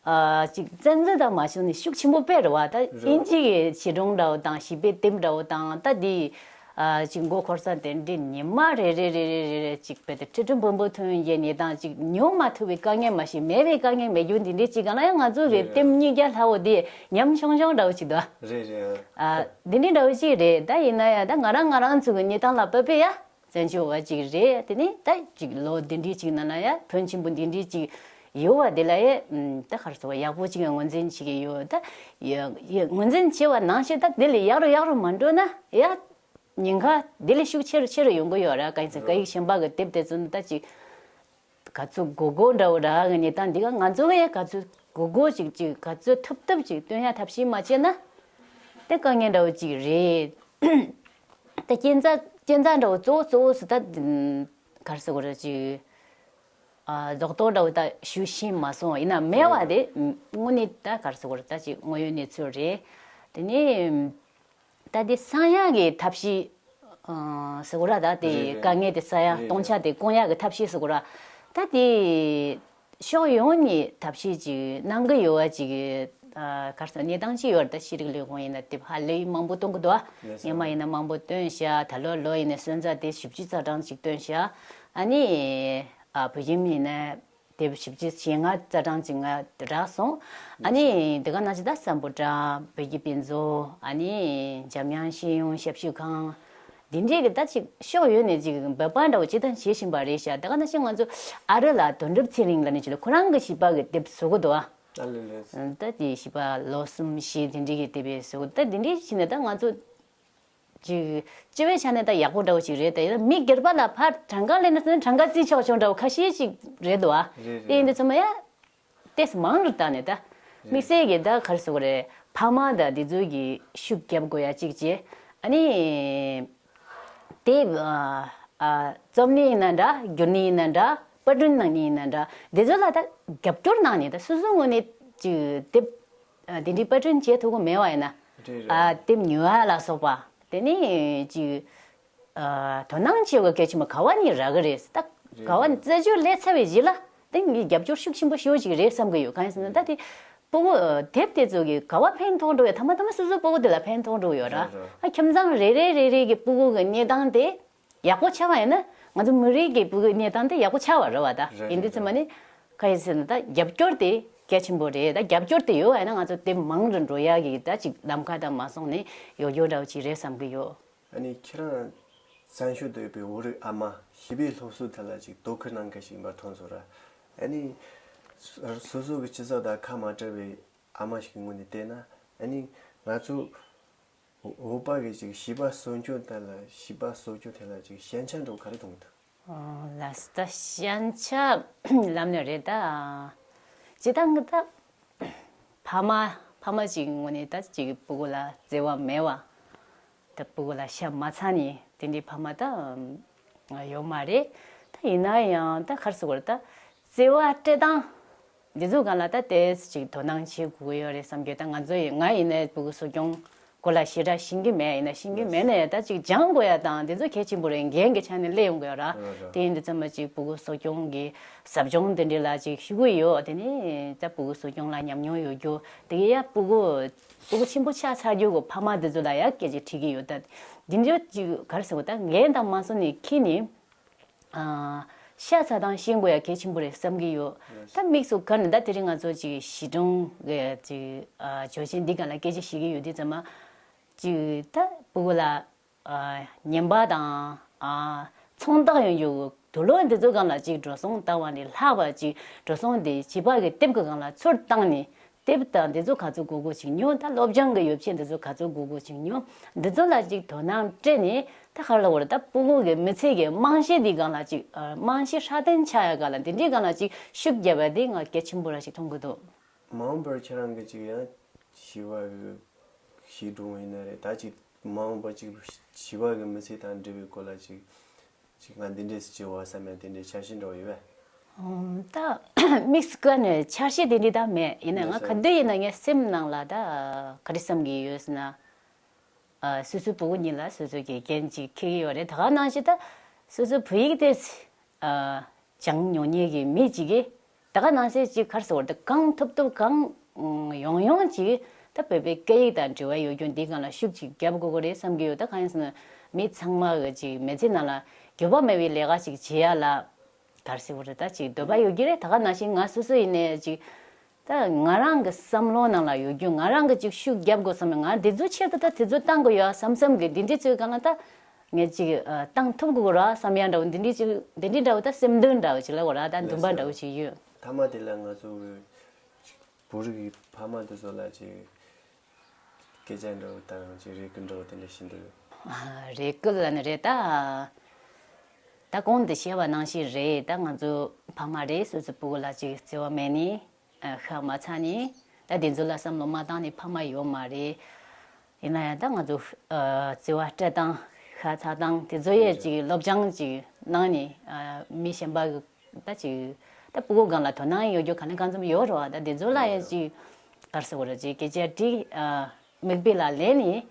ཨ་ཅིག་བཙན་འཛུལ་དང་མ་བྱུང་ནས་ཤུགས་ཆེན་པོ་དཔེ་རེད་བ། ད་དབྱིན་ཇི་གི་བྱིས་སྒྲུང་འདྲ་བོ་དང་བྱིས་པའི་དེབ་འདྲ་བོ་དང་ད་འདི་ཨ་ཅིག་མགོ་འཁོར་ས་དེ་འདྲའི་ཉི་མ་རེ་རེ་རེ་རེ་རེ་རེ་ཅིག་དཔེ་དེ་ཁྲི་ཁྲི་འབུམ་འབུམ་ཐོན་ཡོང་གི་གནས་སྟངས་ཅིག་མྱོང་མ་ཐུབ་པའི་དཀའ་ངལ་མ་ཞིག་མེད་པའི་དཀའ་ངལ་མེད་རྒྱུ་འདི་འདྲའི་ཅིག་གང་ལ་ཡང་ང་ཚོ་གི་དེབ་ཉིས་བརྒྱ་ལྷག་པོ་དེ་ཉམ་ཆུང་ཆུང་འདྲ་བོ་ཅིག་འདུག་ཨ། རེད་རེད། ཨ་འདི་འདྲའི་འདྲ་བོ་ཅིག་རེད། ད་ཡིན་ན་ཡང་ད་ང་རང་ང་རང་ཚོ་གི་གནས་སྟངས་ལ་དཔག་པའི་ཡ། བཙན་བྱོལ་བ་ཅིག་རེད། དེ་ནས་ད་ཅིག་ལོ་འདི་འདྲའི་ཅིག་ནང་ལ་ཡ་ཕོན་ཆེན་པོ་འདི་འདྲའི་ཅིག་ཡོད་བ་དེ་ལ་ཡ་ད་ག་རེ་ཟེར་བ་ཡག་པོ་ཅིག་ངོས་འཛིན་བྱེད་ཀྱི་ཡོད། ད་ཡ་ཡ་ངོས་འཛིན་བྱེད་པ་ནང་བཞིན་ད་དེ་ལས་ཡག་རུ་ཡག་རུ་མ་འགྲོ་ན་ཡ་ཉེན་ཁ་དེ་ལས་ཤུགས་ཆེ་རུ་ཆེ་རུ་ཡོང་གི་ཡོད་ར། ག་ཡིན་ཟེར་སྐད་ཡིག་གཞན་པ་གི་དེབ་དེ་ཚོ་ནི་ད་ཅིག་ག་ཚོད་དགོས་དགོས་འདྲ་བོ་ར་གི་གནས་སྟངས་འདི་ག་ང་ཚོ་གི་ཡ་ག་ཚོད་དགོས་དགོས་ཅིག་ཅིག་ག་ཚོད་ཐུབ་ཐུབ་ཅིག་སྟོན་ཡ་ཐབས་ཤེས་མ་བྱས་ན་དེ་དཀའ་ངལ་འདྲ་བོ་ཅིག་རེད། ད་རྐྱེན་རྩ་རྐྱེན་རྩ་འདྲ་བོ་གཙོ་བོ་གཙོ་བོ་སུ་ད་ག་རེ་ཟེར་དགོས་རེད། ཅིག་ཨ་རྡོག་རྡོག་འདྲ་བོ་ད་ཞུ་ཤེས་མ་སོང་། ཡིན་ན་མེད་བ་དེ་དངོས་གནས་ད་ག་རེ་ཟེར་དགོས་རེད། ད་ཅིག་དངོས་ཡོད་གནས་ཚུལ་རེད། དེ་ནས་ད་དེ་སང་ཡག་གི་ཐབས་ཤེས་ཨ་ཟེར་དགོས་ར། ད་དེ་རེད་རེད། དཀའ་ངལ་དེ་སང་ཡག་རེད་སྟོང་ཆ་རེད། དེ་སྐོང་ཡག་གི་ཐབས་ཤེས་ཟེར་དགོས་ར། ད་དེ་ཕྱོགས་ཡོངས་ནས་ཐབས་ཤེས་ཅིག་གནང་གི་ཡོད་པ་ཅིག་ ཨ་གར་སོང་གནས་སྟངས་ཅིག་ཡོད་རེད། ད་ཤེས་རིག་ལས་ཁུངས་ཡིན་ན་དེབ་ཧ་ལས་མང་པོ་གཏོང་གི་འདུག་ཨ། ལགས་སོ། སྔོན་མ་ཡིན་ན་མང་པོ་བཏོན་ཤག་ད་ལོ་ལོ་ཡིན་ན་སོན་རྩ་དེ་བཞི་བཅུ་རྩ་གྲངས་ཅིག་བཏོན་ཤག་ཨ་ནི་ཨ་བོད་ཁྱིམ་ཡིན་ན་དེབ་བཞི་བཅུ་ཞེ་ལྔ་རྩ་གྲངས་ཅིག་ང་རག་སོང་། ཨ་ནི་དེ་ག་ནང་བཞིན་ད་སམ་བྷོ་ཊ། བོད་ཀྱི་དཔེ་མཛོད། ཨ་ནི་འཇམ་དབྱངས་ཤེས་ཡོན་ཞབས་ཞུ་ཁང་། འདི་འདྲའི་གི་ད་ཅིག་ཕྱོགས་ཡོད་ནས་ཅིག་འབད་པ་འདྲ་བོ་ཅིག་ད་བྱེད་བཞིན་པ་རེད་ཤག་ད་ག་ནང་བཞིན་ང་ཚོ་ཨ་རི་ལ་དོན་གྲུབ་ཚེ་རིང་ལ་ནི་ཅིག་ཁོ་རང་གི་བྱིས་པ་གི་དེབ་བཟོ་གི་འདུག་ཨ། ཨ་ལེ་ལེ། ད་དེ་བྱིས་པ་ལོ་གསུམ་བཞི་དེ་འདྲའི་གི་དེབ་བཟོ་གི་འདུག་ད་འདི་འདྲའི་བྱས་ནས་ད་ང་ཚོ་ཅིག་སྤྱི་བའི་ཆ་ནས་ད་ཡག་པོ་འདྲ་བོ་ཅིག་རེད། ད་ཡིན་ན་མི་སྒེར་པ་ལ་ཕར་གྲངས་ཀ་ལེན་ན་ཚོ་གྲངས་ཀ་རྩིས་ཆོག་ཆོག་འདྲ་བོ་ཁ་ཤས་ཅིག་རེད་འདུག་ཨ། རེད་རེད། དེ་ཡིན་དུས་ཚང་མ་ཡ། ཏེས་མང་རུ་བཏང་ནས་ད། དམིགས་བསལ་གྱི་ད་ག་རེ་ཟེར་དགོས་རེད། ཕ་མ་དང་འདི་ཚོ་གིས་ཤུགས་རྒྱབ་དགོས་ཡ་གཅིག་བྱས། ཨ་ནི། དེབ་ཨ་ཨ་རྩོམ་ནི་ཡིན་ན་འདྲ། བསྒྱུར་ནི་ཡིན་ན་འདྲ། པར་སྐྲུན་གནང་ནི་ཡིན་ན་འདྲ། འདི་ཚོ་ལ་ད་རྒྱབ་སྐྱོར་གནང་ནས་ད་སོ་སོའི་ངོས་ནས་ཅིག་དེབ་ཨ་དེ་འདྲའི་པར་སྐྲུན་བྱེད་ཐུབ་ཀྱི་མེད་པ་ཡིན་ན། རེད་རེད། ཨ་དེབ་ཉོ་ཡ་ལ་སོགས་པ། དེ་ནི་ཅིག་ཨ་དོ་སྣང་བྱེད་དགོས་གལ་ཆེན་པོ་ག་བ་ནས་རག་གི་རེད། ད་ག་བ་ནས་རྩད་གཅོད་སླེབས་ཚར་བའི་རྗེས་ལ་དེ་ངས་རྒྱབ་སྐྱོར་ཤུགས་ཆེན་པོ་ཞེ་པོ་ཅིག་རེད་བསམ་གི་ཡོད། གང་ཡིན་ཟེར་ན་ད་དེ་སྤུ་གུ་དེབ་དེ་ཚོ་གིས་ག་བ་ཕན་ཐོགས་འགྲོ་ཡོད། ཐ་མ་ཐ་མ་སོ་སོའི་སྤུ་གུ་དེ་ལ་ཕན་ཐོགས་འགྲོ་ཡོད་ར། རེད་རེད། ཨ་ཁྱིམ་ཚང་རེ་རེ་རེ་རེ་གི་སྤུ་གུ་གི་གནས་སྟངས་དེ་ཡག་པོ་ཆགས་པ་ཡིན་ན་ང་ཚོ་མི་རིགས་ཀྱི་སྤུ་གུའི་གནས་སྟངས་དེ་ཡག་པོ་ཆགས་པ་རེད་བ། ད་རེད་ཡིན་དུས་རེད་ཚང་མ་རེད། ནི་ག་ཡིན་ཟེར་ན་ད་རྒྱབ་སྐྱོར་དེ་གལ་ཆེན་པོ་རེད། ད་རྒྱབ་སྐྱོར་དེ་ཡོད་པ་ཡིན་ན་ང་ཚོ་དེབ་མང་རུ་འགྲོ་ཡག་གི་ད་ཅིག་ལམ་ཁ་དང་མ་སོང་ནས་ཡོད་རྒྱུ་འདྲ་བོ་ཅིག་རེད་བསམ་གི་ཡོད། ཨ་ནི་ཁྱེད་རང་བཙན་བྱོལ་དུ་ཡོད་པའི་བོད་རིགས་ཨ་མ་བྱིས་པའི་སློབ་གསོའི་ཐད་ལ་ཅིག་དོ་ཁུར་གནང་མཁན་ཞིག་ཡིན་པ་མཐོང་སོང་ར། ཨ་ནི་སོ་སོ་གི་སྤྱི་ཚོགས་དང་ཁ་མ་བྲལ་བའི་ཨ་མ་ཞིག་གི་ངོས་ནས་བལྟས་ན། ཨ་ནི་ང་ཚོ་བོད་པ་གི་ཅིག་བྱིས་པ་གསོ་སྐྱོང་ཐད་ལ་བྱིས་པ་གསོ་སྐྱོང་ཐད་ལ་ཅིག་ཞན་ཆ་འདྲ་བོ་ག་རེ་མཐོང་གི་འདུག་ཨོ་ལགས་སོ། ད་ཞན་ཆ་ལབ་ན་རེད་ད། སྤྱིར་བཏང་གི་ད། ཕ་མ་ཕ་མ་ཅིག་ངོས་ནས་ད་ཅིག་སྤུ་གུ་ལ་བརྩེ་བ་མེད་པ། ད་སྤུ་གུ་ལ་ཤ་མ་ཚ་ནི་དེ་འདྲའི་ཕ་མ་ད་ཡོད་མ་རེད། ད་ཡིན་ན་ཡང་ད་ག་རེ་ཟེར་དགོས་རེད། ད་བརྩེ་བ་སྤྲད་སྟངས་འདི་ཚོ་སྒང་ལ་ད་ཏོག་ཙམ་ཅིག་དོ་སྣང་བྱེད་དགོས་ཀྱི་ཡོད་རེད་བསམ་གྱི། ད་ང་ཚོ་ཡིན་ང་ཡིན་ནའི་སྤུ་གུ་གསོ་སྐྱོང་སྐོར་ལ་ཞེ་དྲག་ཤེས་ཀྱི་མེད། ཡིན་ན་ཤེས་ཀྱི་མེད་ནའི་ད་ཅིག་སྦྱང་དགོས་ཡ་དང་དེ་ཚོ་གལ་ཆེན་པོ་རེད། འགན་གྱི་ཆ་ནས་སླེབས་ཡོང་གི་ཡོད་ར། རེད་རེད། དེ་ཡིན་དུས་ཙམ་པ་ཅིག་སྤུ་གུ་གསོ་སྐྱོང་གི་ཟབ་སྦྱོང་དེ་འདྲ་ལ་ཅིག་ཞུགས་ཀྱི་ཡོད། དེ་ནས་ད་སྤུ་གུ་གསོ་སྐྱོང་ལ་ཉམས་མྱོང་ཡོད་རྒྱུ་དེ་གི་ཡ་སྤུ་གུ་སྤུ་གུ་ཆེན་པོ་ཆགས་ཚར་རྒྱུ་གི་ཕ་མ་དེ་ཚོ་ལ་ཡ་སྐད་ཆ་དྲིས་ཀྱི་ཡོད། ད་འདི་འདྲ་ཅིག་ག་རེ་ཟེར་དགོས། ད་འགན་དང་མ་སོང་ནས་ཁྱེར་ནས། ཨ་ཤ་ཚ་སྟངས་ཤེས་དགོས་ཡ་གལ་ཆེན་པོ་རེད་བསམ་གྱི་ཡོད། ད་དམིགས་སུ་བཀར་ནས་ད་དེ་རིང་ང་ཚོ་ཅིག་གཞིས་གྲོང་གི་ཅིག་ཨ་ཇོ་ཆེན་འདི་སྒང་ལ་སྐད་ཆ་བཤད་ཀྱི་ཡོད་དུས་ཙམ་པ། ཅིག་ད་སྤུ་གུ་ལ་ཨ་ཉན་པ་དང་ཨ་མཚུངས་རྟགས་ཡོང་རྒྱུ་དུག་སློག་འདི་ཚོ་སྒང་ལ་ཅིག་འགྲོ་སོང་བཏང་བ་ནས་ལྷག་པ་ཅིག་འགྲོ་སོང་དེ་བྱིས་པ་གི་དེབ་ཀྱི་སྒང་ལ་ཚུར་བཏང་ནས། དེབ་དང་འདི་ཚོ་ག་ཚོད་དགོས་དགོས་ཅིག་ཉོ། ད་སློབ་སྦྱོང་གི་ཡོ་བྱད་འདི་ཚོ་ག་ཚོད་དགོས་དགོས་ཅིག་ཉོ། འདི་ཚོ་ལ་ཅིག་དོ་སྣང་སྤྲད་ནས་ད་ག་རེ་ལབ་དགོས་རེད། ད་སྤུ་གུ་གི་མི་ཚེ་གི་རྨང་གཞི་འདི་སྒང་ལ་ཅིག་ཨ་རྨང་གཞི་སྲ་བརྟན་ཆགས་ཡ་སྒང་ལ་འདི་འདྲའི་སྒང་ལ་ཅིག་ཤུགས་རྒྱབ་པ་འདི་ང་གལ་ཆེན་པོ་ར་ཞིག་མཐོང་གི་འདུག་མ་འོངས་པར་ཁྱེད་རང་གི་ཅིག་ཡང་བྱིས་པ་གི་བྱིས་སྒྲུང་ཡིན་ན་རེད། ད་ཅིག་མ་འོངས་པ་ཅིག་བྱིས་པ་གི་མི་ཚེ་དང་འབྲེལ་བའི་སྐོར་ལ་ཅིག་ཅིག་ང་འདི་འདྲས་སུ་བྱེད་བ་བསམ་ཡ་དེ་འདྲའི་འཆར་གཞི་འདྲ་བོ་ཡོད་པས། ཨོ་ད་དམིགས་སུ་བཀར་ནས་འཆར་གཞི་དེ་འདྲའི་ད་མེད། ཡིན་ན་ང་ག་དུས་ཡིན་ན་ངའི་སེམས་ནང་ལ་ད་ག་རེ་བསམ་གྱི་ཡོད་ཟེར་ན། ཨ་སོ་སོའི་སྤུ་གུ་གཉིས་ལ་སོ་སོ་གི་འགན་ཅིག་འཁྱེར་གྱི་ཡོད་རེད། ད་ག་ནང་བཞིན་ད་སོ་སོའི་བོད་ཡིག་དེ་ཨ་སྦྱང་མྱོང་མཁན་གྱི་མི་ཅིག་གིས། ད་ག་ནང་བཞིན་ཅིག་ག་རེ་ཟེར་དགོས་རེད། ད་གང་ཐུབ་ཐུབ་གང་ཡོང་ཡོང་ཅིག་ད་བོད་པའི་སྐད་ཡིག་དང་འབྲེལ་བ་ཡོད་རྒྱུ་འདི་སྒང་ལ་ཤུགས་ཅིག་རྒྱབ་དགོས་ཀྱི་རེད་བསམ་གྱི་ཡོད། ད་གང་ཡིན་ཟེར་ན་མི་ཚང་མ་གི་ཅིག་མི་ཚེ་ནང་ལ་འགྱོད་པ་མེད་པའི་ལས་ཀ་ཅིག་བྱེད་ཡ་ལ་ག་རེ་ཟེར་དགོས་རེད། ད་ཅིག་འདོད་པ་ཡོད་ཀྱི་རེད། ད་ག་ནང་བཞིན་ང་སོ་སོ་ཡིན་ནའི་ཅིག་ད་ང་རང་གི་བསམ་བློ་ནང་ལ་ཡོད་རྒྱུ་ང་རང་གི་ཅིག་ཤུགས་རྒྱབ་དགོས་བསམ་ཡ། ང་འདི་ཚོའི་ཆེད་དུ་ད་དེ་ཚོ་བཏང་དགོས་ཡོད་བསམ་བསམ་གི་འདི་འདྲའི་ཚོའི་སྒང་ལ་ད། ངས་ཅིག་ཨ་བཏང་ཐུབ་དགོས་ར་བསམ་ཡ་འདྲ་བོ་འདི་འདྲའི་ཅིག་འདི་འདྲའི་འདྲ་བོ་ད་སེམས་འདུན་འདྲ་བོ་ཅིག་ལབ་དགོས་ར། ད་འདུན་པ་འདྲ་བོ་ཅིག་ཡོད། མཐའ་མ་དེ་ལ་ང་ཚོ་གི་ཅིག་བོད་རིགས་ཀྱི་ཕ་མ་དེ་ཚོ་ལ་ཅིག་སྐད་ཆ་འདྲ་བོ་དང་ཅིག་རེ་སྐུལ་འདྲ་བོ་དེ་འདྲ་ཞིག་འདུག་ཨ་རེ་སྐུལ་ལབ་ནི་རེད་ད། ད་གོང་དུ་བཤད་པ་ནང་བཞིན་རེད། ད་ང་ཚོ་ཕ་མ་རེད། སོ་སོའི་སྤུ་གུ་ལ་ཅིག་བརྩེ་བ་མེད་ནི། ཨ་ཤ་མ་ཚ་ནི། ད་དེ་ཚོ་ལ་བསམ་བློ་མ་བཏང་ནི་ཕ་མ་ཡོད་མ་རེད། ཡིན་ན་ཡང་ད་ང་ཚོ་ཨ་བརྩེ་བ་སྤྲད་སྟངས་ཤ་ཚ་སྟངས་དེ་ཚོ་ཡས་ཅིག་སློབ་སྦྱོང་ཅིག་གནང་ནི། ཨ་མི་གཞན་པ་གི་ད་ཅིག་ད་སྤུ་གུ་སྒང་ལ་དོ་སྣང་ཡོད་རྒྱུ་ག་ནས་གང་འཚམ་ཡོད་རེད་བ། ད་དེ་ཚོ་ལ་ཡས་ཅིག་ག་རེ་ཟེར་དགོས་རེད། ཅིག་སྐད་ཆ་དྲིས། ཨ་མིག་དཔེ་ལ་ལེན་ནི།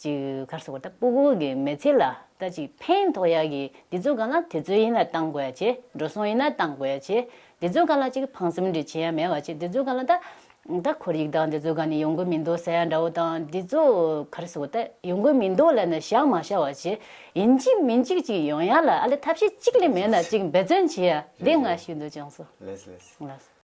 ཅིག་ག་རེ་ཟེར་དགོས། ད་སྤུ་གུ་གི་མི་ཚེ་ལ་ད་ཅིག་ཕན་ཐོགས་ཡག་གི་འདི་ཚོ་སྒང་ལ་དེ་ཚོ་ཡིན་ན་བཏང་དགོས་ཡ་བྱེད། འགྲོ་སོང་ཡིན་ན་བཏང་དགོས་ཡ་བྱེད། འདི་ཚོ་སྒང་ལ་ཅིག་ཕངས་སེམས་འདྲ་བྱེད་ཡ་མེད་པ་བྱེད། འདི་ཚོ་སྒང་ལ་ད་ ད་ཁོར་ཡུག་དང་འདི་ཚོ་ག་ནས་ཡོང་གི་མི་འདུག་ཟེར་ཡ་འདྲ་བོ་དང་འདི་ཚོ་ག་རེ་ཟེར་དགོས། ད་ཡོང་གི་མི་འདུག་ལབ་ནས་བཞག་མ་བཞག་པ་བྱས། ཡིན་གཅིག་མིན་གཅིག་ཅིག་ཡོང་ཡ་ལ་ཨ་ལས་ཐབས་ཤེས་གཅིག་ལས་མེད་ན་ཅིག་འབད་བརྩོན་བྱེད་ཡ་འདི་ང་ཞུ་འདོད་བྱུང་སོང་། ལགས་ལགས། ལགས།